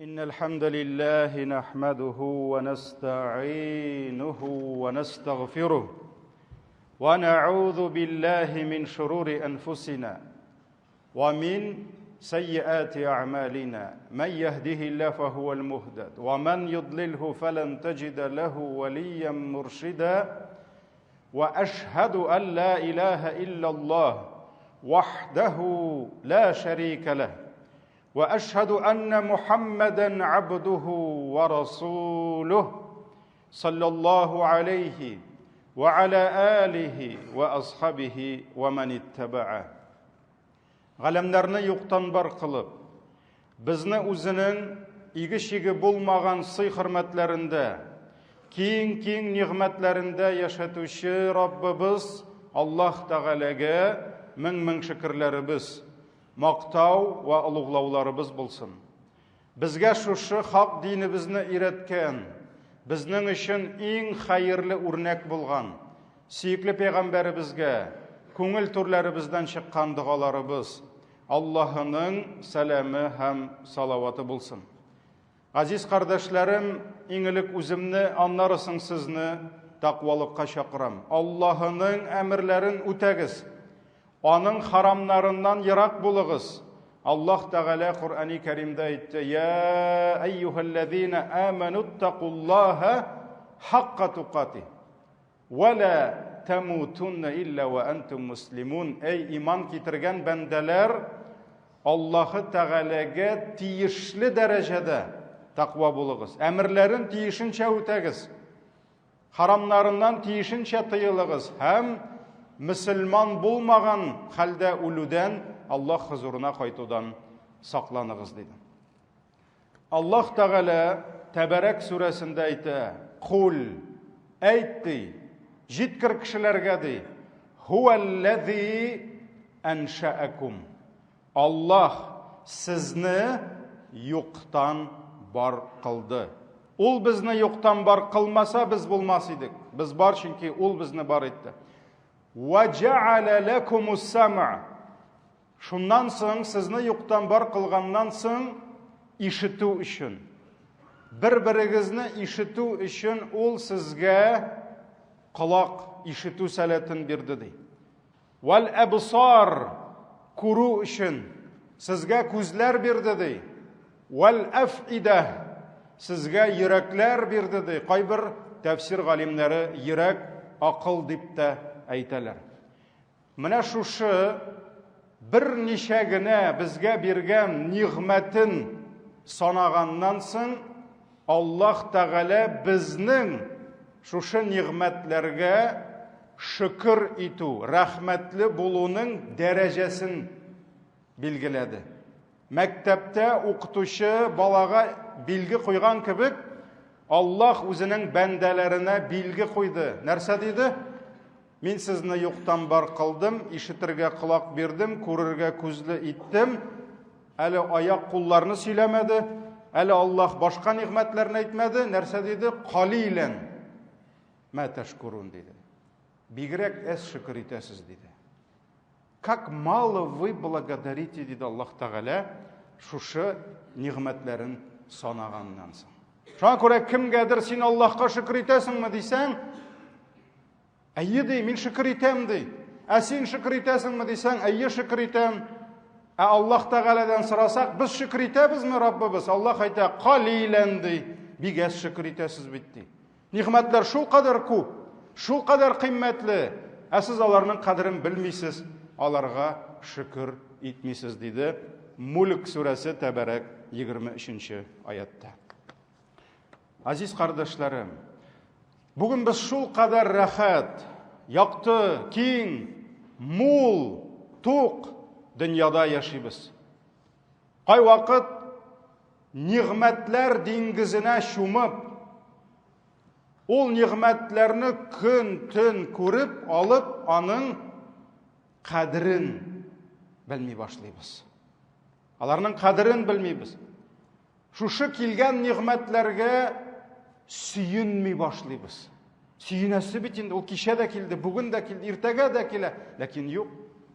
إن الحمد لله نحمده ونستعينه ونستغفره ونعوذ بالله من شرور أنفسنا ومن سيئات أعمالنا من يهده الله فهو المهتد ومن يضلله فلن تجد له وليا مرشدا وأشهد أن لا إله إلا الله وحده لا شريك له واشهد ان محمدا عبده ورسوله صلى الله عليه وعلى اله واصحابه ومن اتبعه. Галәмнәрне юктан бар кылып, безне үзенең иге-чиге булмаган сый-хөрмәтләрендә, киң-киң нигъмәтләрендә яшәтүче Раббыбыз Аллаһ Тәгаләгә мең-мең шөкерләребез, мактау вә олуглауларыбыз булсын. Безгә шушы хак динебезне өйрәткән, безнең өчен иң хәерле үрнәк булган сөекле пәйгамбәребезгә күңел түрләребездән чыккан догаларыбыз, Аллаһының сәламе һәм салаваты булсын. Газиз кардәшләрем, иң элек үземне, аннары соң сезне тәкъвалыкка чакырам. Аллаһының әмерләрен үтәгез. Аның харамнарыннан ерак булыгыз. Аллаһ Тәгалә Коръәни Кәримдә әйтте: "Я әйюһәлләзина амануттакуллаһа хакка тукати ва ла тамутунна илля ва антум муслимун". Әй иман китергән бәндәләр, Аллаһы Тәгаләгә тиешле дәрәҗәдә тәкъва булыгыз. Әмерләрен тиешенчә үтәгез. Харамнарыннан тиешенчә тыелыгыз һәм мөселман булмаган хәлдә үлүдән, Аллаһ хозурына кайтудан сакланыгыз, диде. Аллаһ Тәгалә Тәбәрәк сүрәсендә әйтә: "Кул, әйт ди, җиткер кешеләргә ди, хуәлләзи әншәәкум. Аллаһ сезне юктан бар кылды. Ул безне юктан бар кылмаса, без булмас идек. Без бар, чөнки ул безне бар итте. Ва җәгәлә ләкумус сам'a. Шуннан соң сезне юктан бар кылганнан соң ишетү өчен, бер-берегезне ишетү өчен ул сезгә колак ишетү сәләтен бирде ди. Вәл әбсар күрү өчен сезгә күзләр бирде ди. Вәл әфидә сезгә йөрәкләр бирде ди. Кайбер тәфсир галимнәре йөрәк, акыл дип тә әйтәләр. Менә шушы берничә генә безгә биргән нигъмәтен санаганнан соң Аллаһ Тәгалә безнең шушы нигъмәтләргә шөкер итү, рәхмәтле булуның дәрәҗәсен билгеләде. Мәктәптә укытучы балага билге куйган кебек, Аллаһ үзенең бәндәләренә билге куйды. Нәрсә диде? Мин сезне юктан бар кылдым, ишетергә колак бирдем, күрергә күзле иттем. Әле аяк кулларны сөйләмәде, әле Аллаһ башка нигъмәтләрне әйтмәде. Нәрсә диде? Калилән мә тәшкурун диде. Бигрәк әз шөкер итәсез диде. Как мало вы благодарите, диде Аллаһ Тәгалә, шушы нигъмәтләрен санаганнан соң. Шуңа күрә кемгәдер син Аллаһка шөкер итәсеңме дисәң, Әйе, ди, мин шөкер итәм, ди. Ә син шөкер итәсеңме дисәң, әйе, шөкер итәм. Ә Аллаһ Тәгаләдән сорасак, без шөкер итәбезме, Раббыбыз? Аллаһ әйтә, калилән, ди. Бик әз шөкер итәсез бит, ди. Нигъмәтләр шул кадәр күп, шул кадәр кыйммәтле, ә сез аларның кадерен белмисез, аларга шөкер итмисез, диде Мульк сүрәсе Тәбәрәк 23 аятта. Азиз кардәшләрем, бүген без шул кадәр рәхәт, якты, киң, мул, тук дөньяда яшибез. Кайвакыт нигъмәтләр диңгезенә чумып, ул нигъмәтләрне көн-төн күреп алып, аның кадерен белми башлыйбыз. Аларның кадерен белмибез. Шушы килгән нигъмәтләргә сөенми башлыйбыз. Сөенәсе бит инде, ул кичә дә килде, бүген дә килде, иртәгә дә килә, ләкин юк.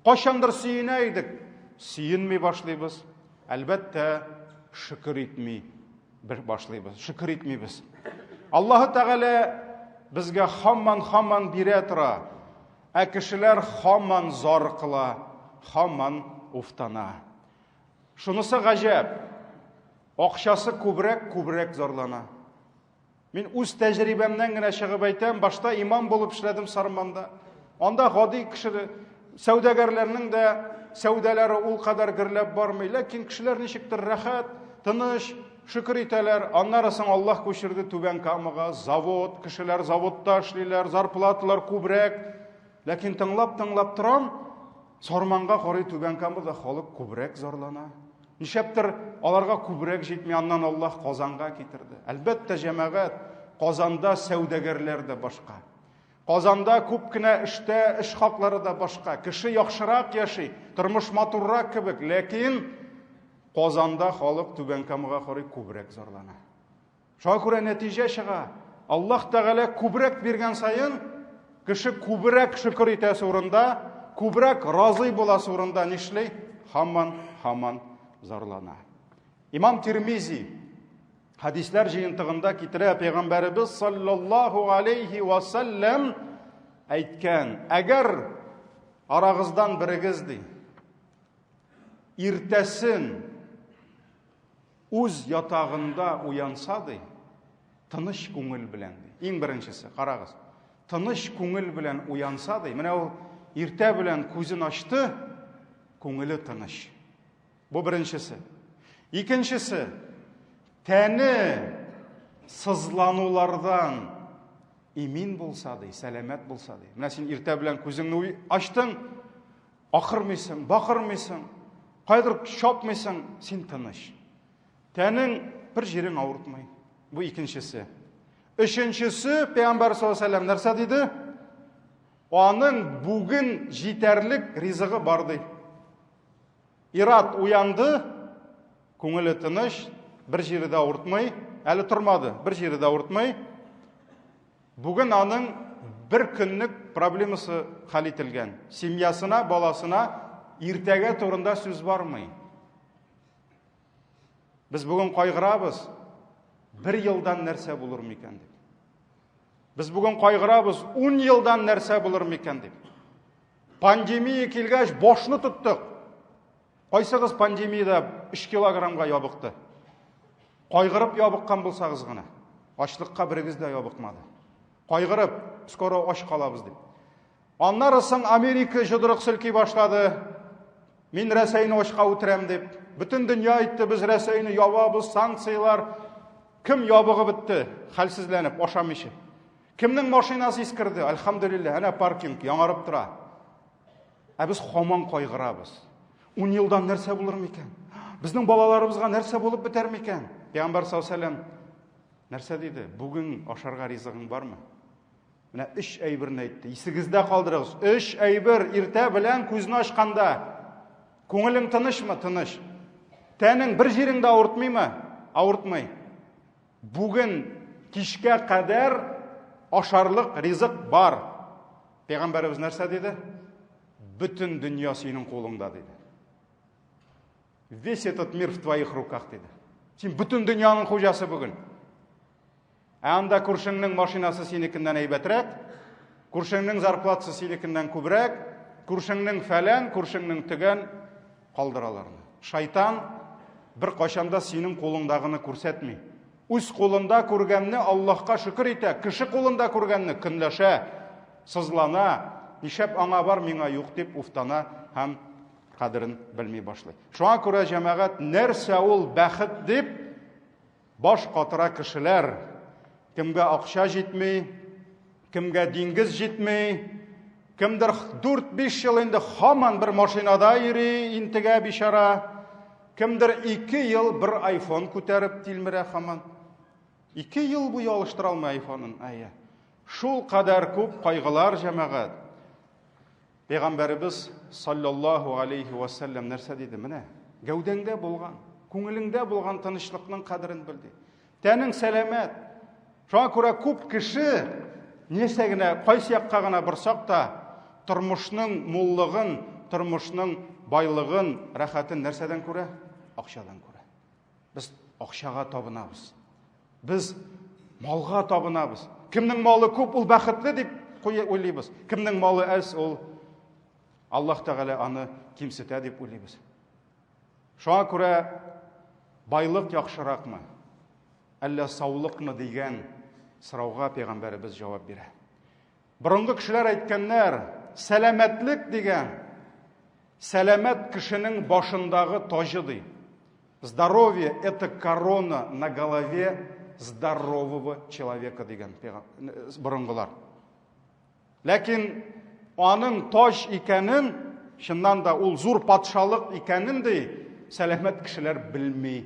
Кайчандыр сөенә идек, сөенми башлыйбыз. Әлбәттә, шөкер итми бер башлыйбыз, шөкер итмибез. Аллаһы Тәгалә безгә хаман-хаман бирә тора, ә кешеләр хаман зар кыла, хаман уфтана. Шунысы гаҗәп, акчасы күбрәк, күбрәк зарлана. Мин үз тәҗрибәмнән генә чыгып әйтәм, башта имам булып эшләдем Сарманда. Анда гади кеше, сәүдәгәрләрнең дә сәүдәләре ул кадәр гөрләп бармый, ләкин кешеләр ничектер рәхәт, тыныч, шөкер итәләр. Аннары соң Аллаһ күчерде Түбән Камага, завод, кешеләр заводта эшлиләр, зарплаталар күбрәк. Ләкин тыңлап-тыңлап торам, Сарманга карый Түбән Камада халык күбрәк зарлана. Нишләптер аларга күбрәк җитми, аннан Аллаһ Казанга китерде. Әлбәттә, җәмәгать, Казанда сәүдәгәрләр дә башка. Казанда күп кенә эштә эш хаклары да башка. Кеше яхшырак яши, тормыш матуррак кебек, ләкин Казанда халык Түбән Камага карый күбрәк зарлана. Шуңа күрә нәтиҗә чыга. Аллаһ Тәгалә күбрәк биргән саен, кеше күбрәк шөкер итәсе урында, күбрәк разый буласы урында нишли? Хаман, хаман зарлана. Имам Тирмизи хадисләр җыентыгында китерә, Пәйгамбәребез саллаллаһу алейхи ва саллям әйткән, әгәр арагыздан берегез ди, иртәсен Үз ятагында уянса, ди, тыныч күңел белән, ди. Иң беренчесе, карагыз. Тыныч күңел белән уянса, ди, менә ул иртә белән күзен ачты, күңеле тыныч. Бу беренчесе. Икенчесе, тәне сызланулардан имин булса, ди, сәламәт булса, ди. Менә син иртә белән күзеңне ачтың, Акырмыйсың, бакырмыйсың, кайдыр чапмыйсың, син тыныч. Тәнең бер җирең авыртмый. Бу икенчесе. Өченчесе, Пәйгамбәр саллаллаһу алейһи вәсәлләм нәрсә диде? Аның бүген җитәрлек ризыгы бар ди. Ират уянды, күңеле тыныч, бер җире дә авыртмый, әле тормады, бер җире дә авыртмый. Бүген аның бер көнлек проблемасы хәл ителгән. Семьясына, баласына иртәгә турында сүз бармый. Без бүген кайгырабыз, бер елдан нәрсә булыр микән дип. Без бүген кайгырабыз, 10 елдан нәрсә булыр микән дип. Пандемия килгәч, башны тоттык. Кайсыгыз пандемиядә 3 килограммга ябыкты? Кайгырып ябыккан булсагыз гына. Ачлыкка берегез дә ябыкмады. Кайгырып, скоро ач калабыз дип. Аннары соң Америка җодрык селки башлады. Мин Рәсәйне ачка үтерәм дип. Бөтен дөнья әйтте, без Рәсәйне ябабыз, санкцияләр. Кем ябыгып бетте, хәлсезләнеп, ашамыйча? Кемнең машинасы искерде? Альхамдулилла, әнә паркинг яңарып тора. Ә без хаман кайгырабыз. Ун елдан нәрсә булыр микән? Безнең балаларыбызга нәрсә булып бетәр микән? Пәйгамбәр саллаллаху нәрсә диде? Бүген ашарга ризыгың бармы? Менә өч әйберне әйтте. Исегездә калдырыгыз. Өч әйбер иртә белән күзне ачканда күңелең тынычмы? Тыныч. Тәнең бер җирең дә авыртмыймы? Авыртмый. Бүген кичкә кадәр ашарлык ризык бар. Пәйгамбәребез нәрсә диде? Бөтен дөнья синең кулыңда диде. Весь этот мир в твоих руках диде. Син бөтен дөньяның хуҗасы бүген. Ә анда күршеңнең машинасы синекеннән әйбәтрәк, күршеңнең зарплатасы синекеннән күбрәк, күршеңнең фәлән, күршеңнең төгән калдыр аларны. Шайтан бер кайчан да синең кулыңдагыны күрсәтми. Үз кулында күргәнне Аллаһка шөкер итә, кеше кулында күргәнне көнләшә, сызлана, нишләп аңа бар, миңа юк дип уфтана һәм кадерен белми башлый. Шуңа күрә җәмәгать нәрсә ул бәхет дип баш катыра кешеләр. Кемгә акча җитми, кемгә диңгез җитми, кемдер 4-5 ел инде һаман бер машинада йөри, интегә бичара. Кемдер 2 ел бер айфон күтәреп тилмерә һаман. 2 ел буе алыштыра алмый айфонын. Әйе. Шул кадәр күп кайгылар җәмәгать. Пәйгамбәребез саллаллаһу алейхи ва саллям нәрсә диде? Менә гәүдәңдә булган, күңелеңдә булган тынычлыкның кадерен бел ди. Тәнең сәламәт. Шуңа күрә күп кеше нәрсә генә, кайсы якка гына борсак та, тормышның муллыгын, тормышның байлыгын, рәхәтен нәрсәдән күрә? Акчадан күрә. Без акчага табынабыз. Без малга табынабыз. Кемнең малы күп, ул бәхетле дип уйлыйбыз. Кемнең малы әз, ул Аллаһ Тәгалә аны кимсетә дип уйлыйбыз. Шуңа күрә байлык яхшыракмы, әллә саулыкмы дигән сорауга пәйгамбәребез җавап бирә. Борынгы кешеләр әйткәннәр, сәламәтлек дигән сәламәт кешенең башындагы таҗы ди. Здоровье – это корона на голове здорового человека дигән борынгылар. Ләкин аның таҗ икәнен, чыннан да ул зур патшалык икәнен ди, сәламәт кешеләр белми,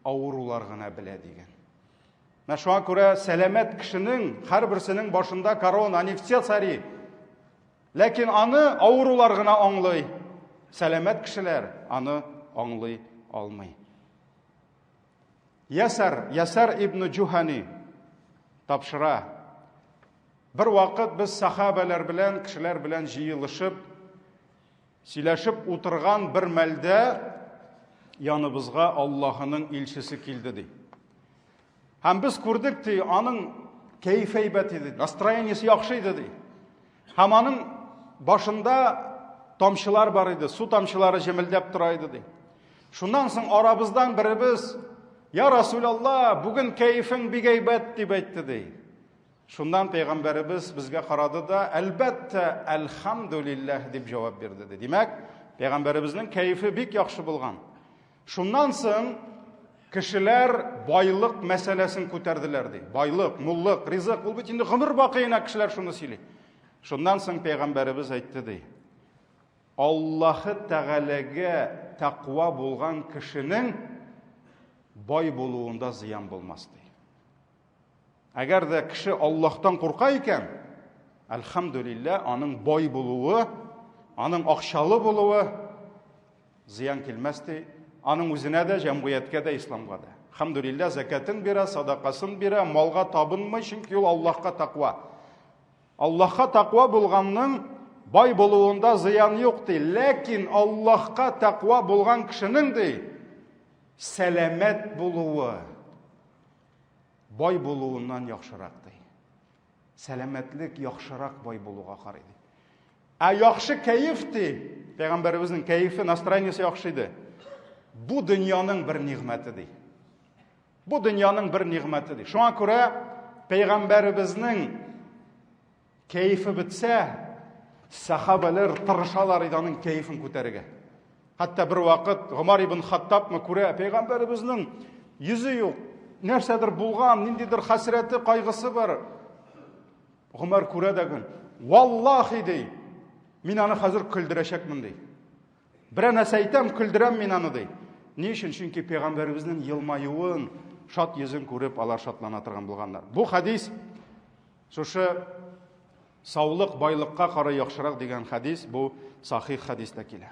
авырулар гына белә дигән. Менә шуңа күрә сәламәт кешенең һәрберсенең башында корона, они все цари. Ләкин аны авырулар гына аңлый. Сәламәт кешеләр аны аңлый алмый. Ясар, Ясар ибн Җухани тапшыра. Бер вакыт без сахабәләр белән, кешеләр белән җыелышып, сөйләшеп утырган бер мәлдә яныбызга Аллаһының илчесе килде ди. Һәм без күрдек ди, аның кәефе әйбәт иде, настроениесе яхшы иде ди. Һәм аның башында тамчылар бар иде, су тамчылары җемелдәп тора иде ди. Шуннан соң арабыздан беребез, "Я Расулалла, бүген кәефең бик әйбәт" дип әйтте ди. Шуннан пәйгамбәребез безгә карады да, әлбәттә, әлхәмдүлилләһ дип җавап бирде ди. Димәк, пәйгамбәребезнең кәефе бик яхшы булган. Шуннан соң кешеләр байлык мәсьәләсен күтәрделәр ди. Байлык, муллык, ризык, ул бит инде гомер бакыена кешеләр шуны сөйли. Шуннан соң пәйгамбәребез әйтте ди. Аллаһы Тәгаләгә тәкъва булган кешенең бай булуында зыян булмас ди. Әгәр дә кеше Аллаһтан курка икән, әлхәмдүлилләһ, аның бай булуы, аның акчалы булуы зыян килмәс ди. Аның үзенә дә, җәмгыятькә дә, исламга да. Әлхәмдүлилләһ, зәкәтен бирә, садакасын бирә, малга табынмый, чөнки ул Аллаһка тәкъва. Аллаһка тәкъва булганның бай булуында зыян юк ди. Ләкин Аллаһка тәкъва булган кешенең ди сәламәт булуы бай булуыннан яхшырак ди. Сәламәтлек яхшырак бай булуга карый ди. Ә яхшы кәеф ди, пәйгамбәребезнең кәефе, настроениесе яхшы иде. Бу дөньяның бер нигъмәте ди. Бу дөньяның бер нигъмәте ди. Шуңа күрә пәйгамбәребезнең Кәефе бетсә, сәхабәләр тырышалар иде аның кәефен күтәрергә. Хәтта бер вакыт Гомар ибн Хаттабмы күрә, пәйгамбәребезнең йөзе юк, нәрсәдер булган, ниндидер хәсрәте, кайгысы бар. Гомар күрә дә көн. Валлахи ди, мин аны хәзер көлдерәчәкмен ди. Берәр нәрсә әйтәм, көлдерәм мин аны ди. Ни өчен? Чөнки пәйгамбәребезнең елмаюын, шат йөзен күреп, алар шатлана торган булганнар. Бу хадис Шушы саулык байлыкка карай яхшырак дигән хәдис бу сахих хәдистә килә.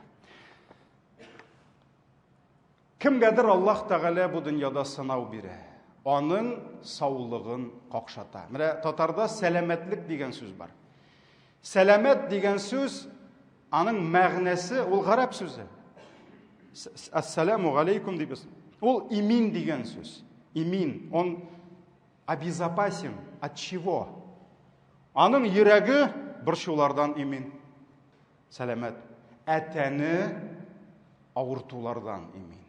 Кемгәдер Аллаһ Тәгалә бу дөньяда сынау бирә. Аның саулыгын какшата. Менә татарда сәламәтлек дигән сүз бар. Сәламәт дигән сүз аның мәгънәсе ул гарәп сүзе. Ассаламу алейкум дибез. Ул имин дигән сүз. Имин. Он Обезопасен от чего? Аның йөрәге борчулардан имин, сәламәт. Ә тәне авыртулардан имин.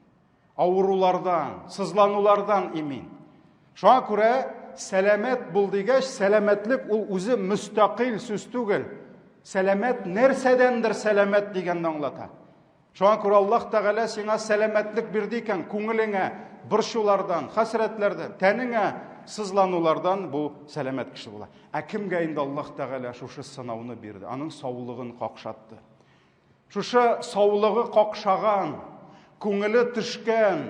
Авырулардан, сызланулардан имин. Шуңа күрә сәламәт бул дигәч, сәламәтлек ул үзе мөстәкыйль сүз түгел. Сәламәт нәрсәдәндер сәламәт дигәнне аңлата. Шуңа күрә Аллаһ Тәгалә сиңа сәламәтлек бирде икән, күңелеңә борчулардан, хәсрәтләрдән, тәнеңә сызланулардан бу сәламәт кеше була. Ә кемгә инде Аллаһ Тәгалә шушы сынауны бирде, аның саулыгын какшатты. Шушы саулыгы какшаган, күңеле төшкән,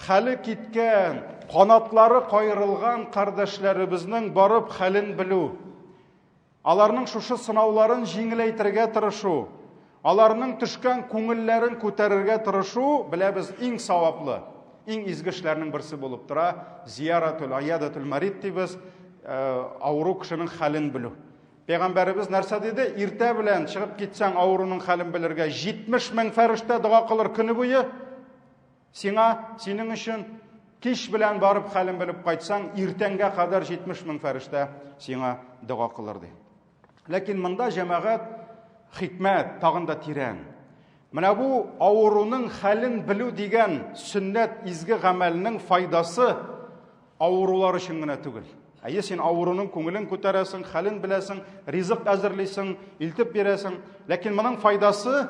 хәле киткән, канатлары каерылган кардәшләребезнең барып хәлен белү, Аларның шушы сынауларын җиңеләйтергә тырышу, аларның төшкән күңелләрен күтәрергә тырышу, беләбез, иң саваплы, иң изге эшләрнең берсе булып тора. Зияратул аядатул марид дибез, э, авыру кешенең хәлен белү. Пәйгамбәребез нәрсә диде? Иртә белән чыгып китсәң, авыруның хәлен белергә 70 мең фәрештә дога кылыр көне буе. Сиңа, синең өчен. Кич белән барып хәлен белеп кайтсаң, иртәнгә кадәр 70 мең фәрештә сиңа дога кылыр ди. Ләкин монда җәмәгать хикмәт тагын да тирән. Менә бу авыруның хәлен белү дигән сөннәт изге гамәлнең файдасы авырулар өчен генә түгел. Әйе, син авыруның күңелен күтәрәсең, хәлен беләсең, ризык әзерлисең, илтеп бирәсең. Ләкин моның файдасы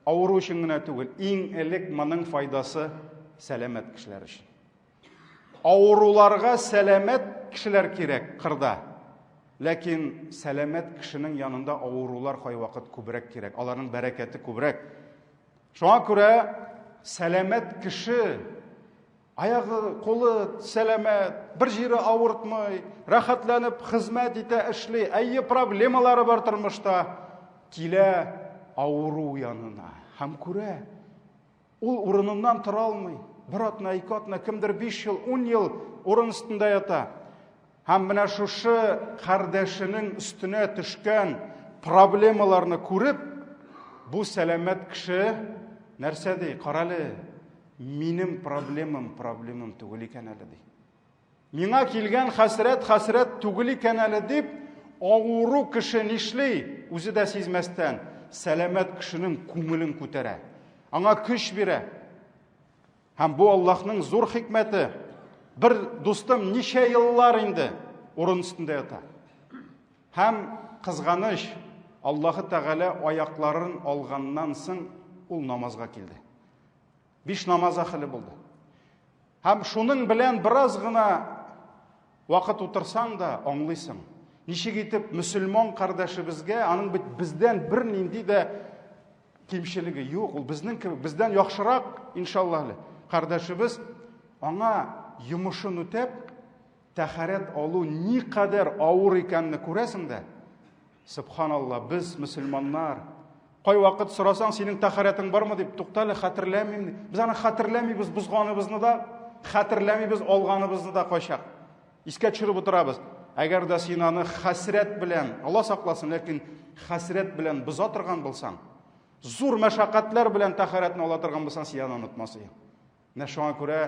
авыру өчен генә түгел, иң элек моның файдасы сәламәт кешеләр өчен. Авыруларга сәламәт кешеләр кирәк кырда. Ләкин сәламәт кешенең янында авырулар кайвакыт күбрәк кирәк, аларның бәрәкәте күбрәк. Шуңа күрә сәламәт кеше аягы, кулы сәламәт, бер җире авыртмый, рәхәтләнеп хезмәт итә, эшли, әйе, проблемалары бар тормышта, килә авыру янына һәм күрә, ул урыныннан тора алмый. Бер атна, ике атна, кемдер 5 ел, 10 ел урын өстендә ята. Һәм менә шушы кардәшенең өстенә төшкән проблемаларны күреп, бу сәламәт кеше нәрсә ди? Карале, минем проблемам проблемам түгел икән әле ди. Миңа килгән хәсрәт хәсрәт түгел икән әле дип, авыру кеше нишли? Үзе дә сизмәстән, сәламәт кешенең күңелен күтәрә. Аңа көч бирә. Һәм бу Аллаһның зур хикмәте. Бер дустым ничә еллар инде урын өстендә ята. Һәм кызганыч, Аллаһы Тәгалә аякларын алганнан соң ул намазга килде. Биш намаз әһеле булды. Һәм шуның белән бераз гына вакыт утырсаң да аңлыйсың. Ничек итеп мөселман кардәшебезгә, аның бит бездән бернинди дә кимчелеге юк, ул безнең кебек, бездән яхшырак, иншаллаһ әле. Кардәшебез аңа йомышын үтәп, тәһарәт алу никадәр авыр икәнне күрәсең дә, Субханалла, без мөселманнар, кайвакыт сорасаң, синең тәһарәтең бармы дип, туктале, хәтерләмим. Без аны хәтерләмибез, бозганыбызны да, хәтерләмибез, алганыбызны да кайчак. Искә төшереп утырабыз. Әгәр дә син аны хәсрәт белән, Алла сакласын, ләкин хәсрәт белән боза торган булсаң, зур мәшәкатьләр белән тәһарәтне ала торган булсаң, син аны онытмас идең. Менә шуңа күрә,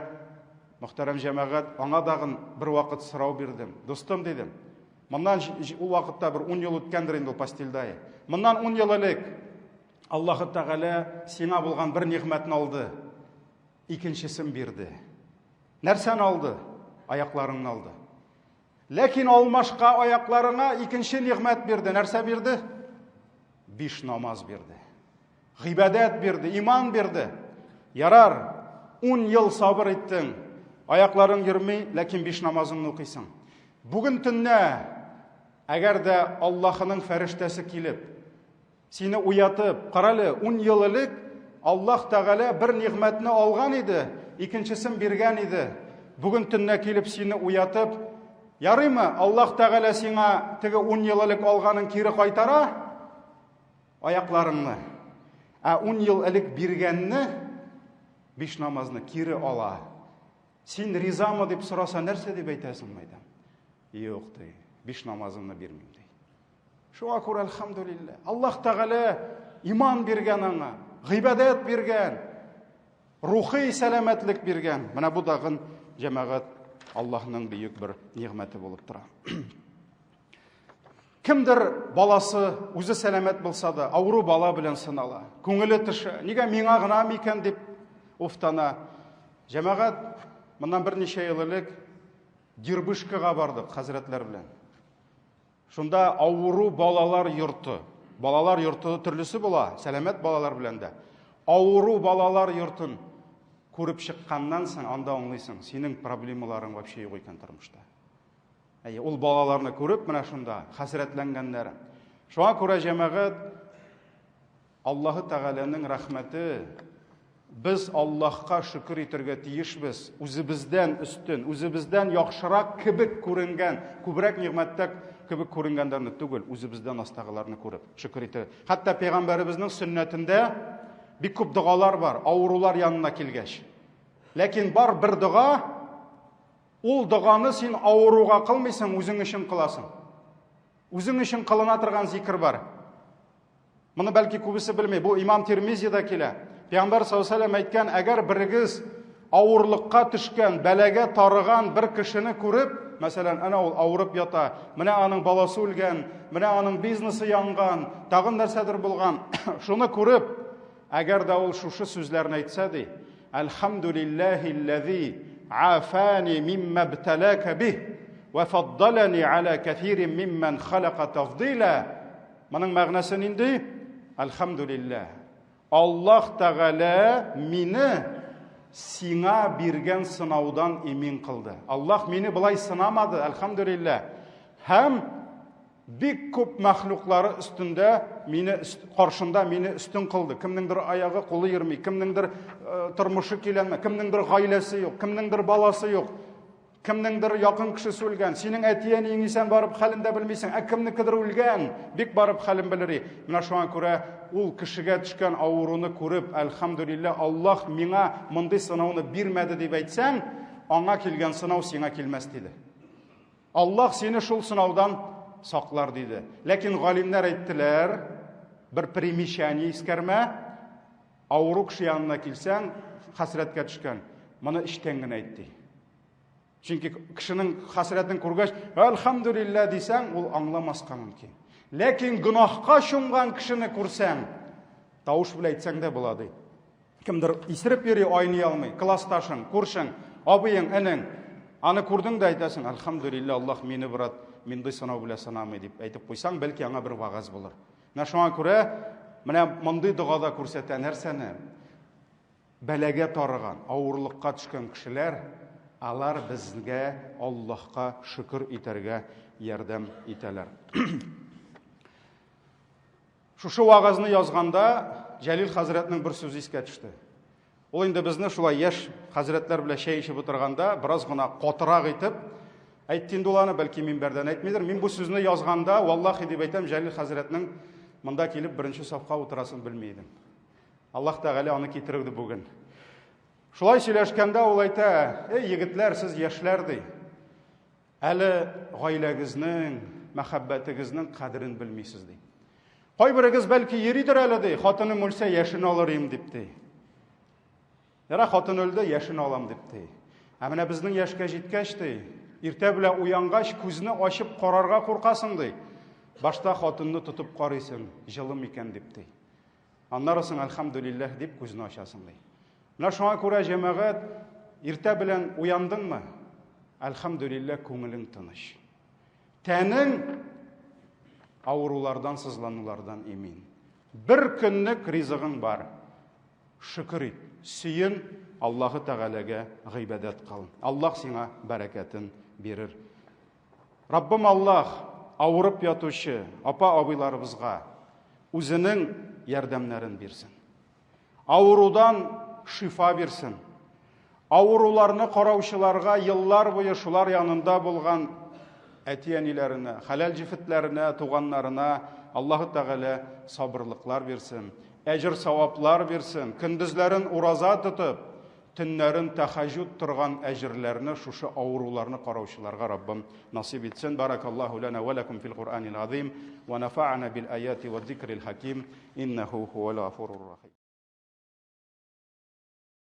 мөхтәрәм җәмәгать, аңа дагын бер вакыт сорау бирдем. Дустым, дидем, моннан ул вакытта бер 10 ел үткәндер инде ул постельдә. Моннан 10 ел элек Аллаһы Тәгалә сиңа булган бер нигъмәтне алды, икенчесен бирде. Нәрсәне алды? Аякларыңны алды. Ләкин алмашка аякларыңа икенче нигъмәт бирде. Нәрсә бирде? Биш намаз бирде. Гыйбадәт бирде, иман бирде. Ярар, 10 ел сабыр иттең. Аякларың йөрми, ләкин биш намазыңны укыйсың. Бүген төннә, әгәр дә Аллаһының фәрештәсе килеп, сине уятып, карале, 10 ел элек Аллаһ Тәгалә бер нигъмәтне алган иде, икенчесен биргән иде. Бүген төннә килеп сине уятып, ярыймы, Аллаһ Тәгалә сиңа теге 10 ел элек алганын кире кайтара? Аякларыңны. Ә 10 ел элек биргәнне, биш намазны кире ала. Син ризамы дип сораса, нәрсә дип әйтәсең, мәйтәм? Юк, ди, биш намазымны бирмим, ди. Шуңа күрә, әлхәмдүлилләһ, Аллаһ Тәгалә иман биргән аңа, гыйбадәт биргән, рухи сәламәтлек биргән. Менә бу тагын җәмәгать Аллаһның бөек бер нигъмәте булып тора. Кемдер баласы үзе сәламәт булса да, авыру бала белән сынала. Күңеле төшә. Нигә миңа гына микән дип уфтана. Җәмәгать, моннан берничә ел элек Дербышкага бардык хәзрәтләр белән. Шунда авыру балалар йорты. Балалар йорты төрлесе була, сәламәт балалар белән дә. Авыру балалар йортын күреп чыкканнан соң анда аңлыйсың, синең проблемаларың вообще юк икән тормышта. Әйе, ул балаларны күреп, менә шунда хәсрәтләнгәннәр. Шуңа күрә җәмәгать Аллаһы Тәгаләнең рәхмәте без Аллаһка шөкер итәргә тиешбез. Үзебездән өстен, үзебездән яхшырак кебек күренгән, күбрәк нигъмәттә кебек күренгәннәрне түгел, үзебездән астагыларны күреп шөкер итә. Хәтта пәйгамбәребезнең сөннәтендә бик күп догалар бар, авырулар янына килгәч. Ләкин бар бер дога, Ул доганы син авыруга кылмыйсың, үзең өчен кыласың. Үзең өчен кылына торган зикр бар. Моны бәлки күбесе белми. Бу Имам Тирмизида килә. Пәйгамбәр саллаллаһу алейһи әйткән, әгәр берегез авырлыкка төшкән, бәлагә тарыган бер кешене күреп, мәсәлән, әнә ул авырып ята, менә аның баласы үлгән, менә аның бизнесы янган, тагын нәрсәдер булган, шуны күреп, әгәр дә ул шушы сүзләрне әйтсә ди, Әлхәмдүлилләһилләзи афани мимма бталака бих ва фаддалани аля кәсирин миммән халака тафдила. Моның мәгънәсе нинди? Әлхәмдүлилләһ. Аллаһ Тәгалә мине сиңа биргән сынаудан имин кылды. Аллаһ мине былай сынамады, әлхәмдүлилләһ. Һәм бик күп мәхлуклары өстендә мине каршында мине өстен кылды. Кемнеңдер аягы, кулы йөрми, кемнеңдер э, тормышы киләнмә, кемнеңдер гаиләсе юк, кемнеңдер баласы юк. Кемнеңдер якын кешесе үлгән, синең әти-әниең исән барып хәлен дә белмисең, ә кемнекедер үлгән, бик барып хәлен белер. Менә шуңа күрә ул кешегә төшкән авыруны күреп, әлхәмдүлилләһ, Аллаһ миңа мондый сынауны бирмәде дип әйтсәң, аңа килгән сынау сиңа килмәс диде. Аллаһ сине шул сынаудан саклар диде. Ләкин галимнәр әйттеләр, бер примечание искәрмә, авыру кеше янына килсәң, хәсрәткә төшкән, моны эчтән генә әйт ди. Чөнки кешенең хәсрәтен күргәч, әлхәмдүлилләһ дисәң, ул аңламаска мөмкин. Ләкин гөнаһка чумган кешене күрсәң, тавыш белән әйтсәң дә була ди. Кемдер исереп йөри, айный алмый, классташың, күршең, абыең, энең. Аны күрдең дә әйтәсең, әлхәмдүлилләһ, Аллаһ мине, брат, миндый сынау белән сынамый дип әйтеп куйсаң, бәлки аңа бер вагаз булыр. Менә шуңа күрә менә мондый догада күрсәтә нәрсәне? Бәлагә тарыган, авырлыкка төшкән кешеләр, алар безгә Аллаһка шөкер итәргә ярдәм итәләр. Шушы вагазны язганда Җәлил хәзрәтнең бер сүзе искә төште. Ул инде безне шулай яшь хәзрәтләр белән чәй эчеп утырганда бераз гына катырак итеп әйтте инде ул аны, бәлки минбәрдән әйтмидер. Мин бу сүзне язганда, валлахи дип әйтәм, Җәлил хәзрәтнең монда килеп беренче сафка утырасын белми идем. Аллаһ Тәгалә аны китерде бүген. Шулай сөйләшкәндә ул әйтә, "Эй, егетләр, сез яшьләр ди. Әле гаиләгезнең, мәхәббәтегезнең кадерен белмисез ди. Кайберегез бәлки йөридер әле ди, хатыным үлсә яшен алыр им дип ди. Яра хатын үлде, яшен алам дип ди. Ә менә безнең яшькә җиткәч ди, иртә белән уянгач күзне ачып карарга куркасың ди. Башта хатынны тотып карыйсың, җылы микән дип ди. Аннары соң әлхәмдүлилләһ дип күзне ачасың ди. Менә шуңа күрә җәмәгать иртә белән уяндыңмы? Әлхәмдүлилләһ күңелең тыныч. Тәнең авырулардан, сызланулардан имин. Бер көнлек ризыгың бар. Шөкер ит, сөен, Аллаһы Тәгаләгә гыйбадәт кыл. Аллаһ сиңа бәрәкәтен бирер. Раббым Аллаһ авырып ятучы апа-абыйларыбызга үзенең ярдәмнәрен бирсен. Авырудан шифа бирсен. Авыруларны караучыларга еллар буе шулар янында булган әти-әниләренә, хәләл җефетләренә, туганнарына Аллаһы Тәгалә сабырлыклар бирсен, әҗер-саваплар бирсен, көндезләрен ураза тотып, Төннәрен тәхәҗүд торган әҗерләрне шушы авыруларны караучыларга Раббым насыйп итсен. Баракаллаһу лана ва лакум фил Куръанил азим ва нафа'ана бил аяти ва зикрил хаким иннаху хуал гафурур рахим.